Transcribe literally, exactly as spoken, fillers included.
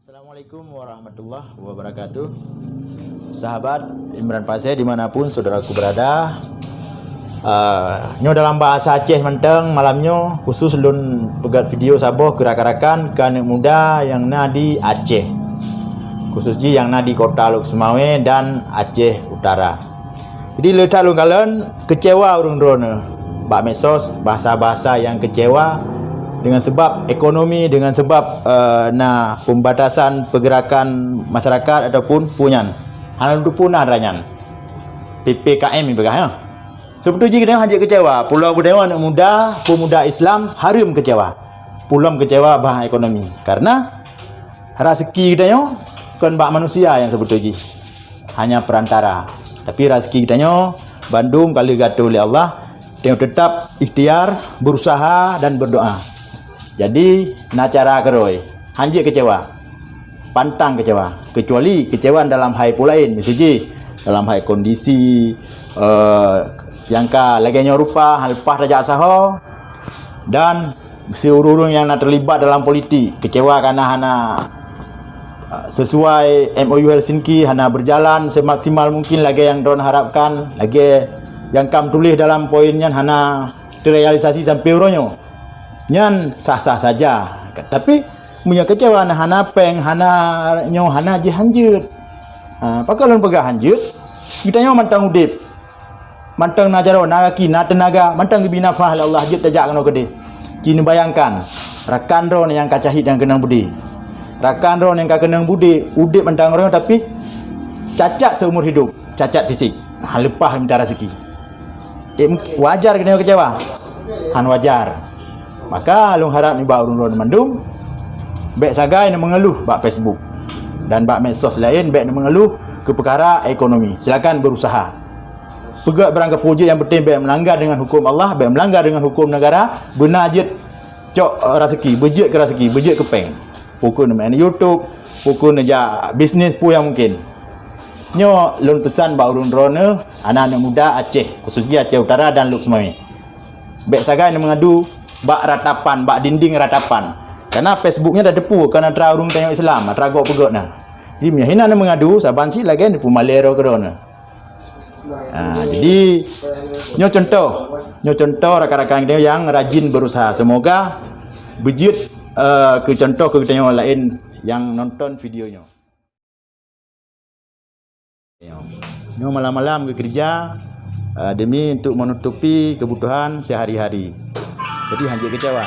Assalamualaikum warahmatullahi wabarakatuh. Sahabat Imran Pasé dimanapun saudaraku berada, uh, nyoe dalam bahasa Aceh mantong malam nyoe khusus lôn peugah video saboh keu rakan-rakan keu aneuk muda nyang na di Aceh, khusus jih nyang na di Kota Lhokseumawe dan Aceh Utara. Jadi le that lôn kalon keucewa ureuëng droeneuh bak medsos, bahasa-bahasa nyang keucewa dengan sebab ekonomi, dengan sebab uh, na pembatasan pergerakan masyarakat ataupun punyan. Hana lôn teupeue na nyan. P P K M ibarat ya. Sebetul jih geutanyoe hana keucewa. Pulo geutanyoe aneuk muda, pemuda Islam hareuem keucewa. Pulo keucewa bah ekonomi. Karena raseuki geutanyoe kon bak manusia nyang sebetul jih. Hanya perantara. Tapi raseuki geutanyoe bandum ka lheueh geuatur lé Allah. Tanyoe tetap ikhtiar, berusaha dan berdoa. Jadi na cara keurôi. Hana keucewa. Pantang keucewa. Kecuali keucewa dalam hai peue laén, miseujih dalam hai kondisi uh, nyang ka lagée nyoe rupa, leupah tajak saho dan si ureuëng-ureuëng nyang na terlibat dalam politik, keucewa karena hana uh, sesuai M O U Helsinki, hana berjalan semaksimal mungkin lagée nyang droen harapkan, lagée nyang kam tuléh dalam poin nyan hana terrealisasi sampai uroe nyoe. Nyan sah-sah saja. Tapi meunyoe keucewa na hana péng, hana nyoe, hana jih hanjeuet. Ha, pakon lôn peugah hanjeuet? Geutanyoe mantong udeb. Mantong na jaroe, na gaki, na teunaga, mantong geubri nafah lé Allah jeuet tajak keunoe keudeh. Ci neubayangkan, rakan droeneuh nyang ka cahit nyang keunong beudé. Rakan droeneuh nyang ka keunong beudé, udeb mantong droeneuh tapi cacat seumur hidup, cacat fisik. Ha, leupah mita raseuki. Eh, wajar keuneuk keucewa? Han wajar. Maka lôn harap nibak ureuëng droeneuh mandum, bék sagai neumeungeuluh bak Facebook dan bak medsos laén, bék neumeungeuluh keu peukara ekonomi. Silakan berusaha. Peugét barang keupeue jeuet, nyang penting bék meulanggar dengan huköm Allah, bék meulanggar dengan huköm negara, beuna jeuet cok, eh, raseuki, beujeuet keu raseuki, beujeuet keu péng. Peue keuh neumain YouTube, peue keuh neujak bisnis, peue nyang mungkin. Nyoe lôn peusan bak ureuëng droeneuh, aneuk-aneuk muda Aceh, khusus jih Aceh Utara dan Lhokseumawe. Bék sagai neumeungadu bak ratapan, bak dinding ratapan. Karena Facebook nyan tateupeue kon atra ureuëng tanyoe Islam, atra gok peugét na. Jadi meunyoe hina neumeungadu, saban cit lagée neupeumalée droe keudroe na. Ha, jadi nyoe contoh, nyoe contoh rakan-rakan kita yang rajin berusaha. Semoga beujeuet, eh, keu contoh keu geutanyoe laén nyang nonton video nyoe. Nyoe malam-malam geukeureuja, eh, demi untuk menutupi kebutuhan sehari-hari. Jadi hana keucewa.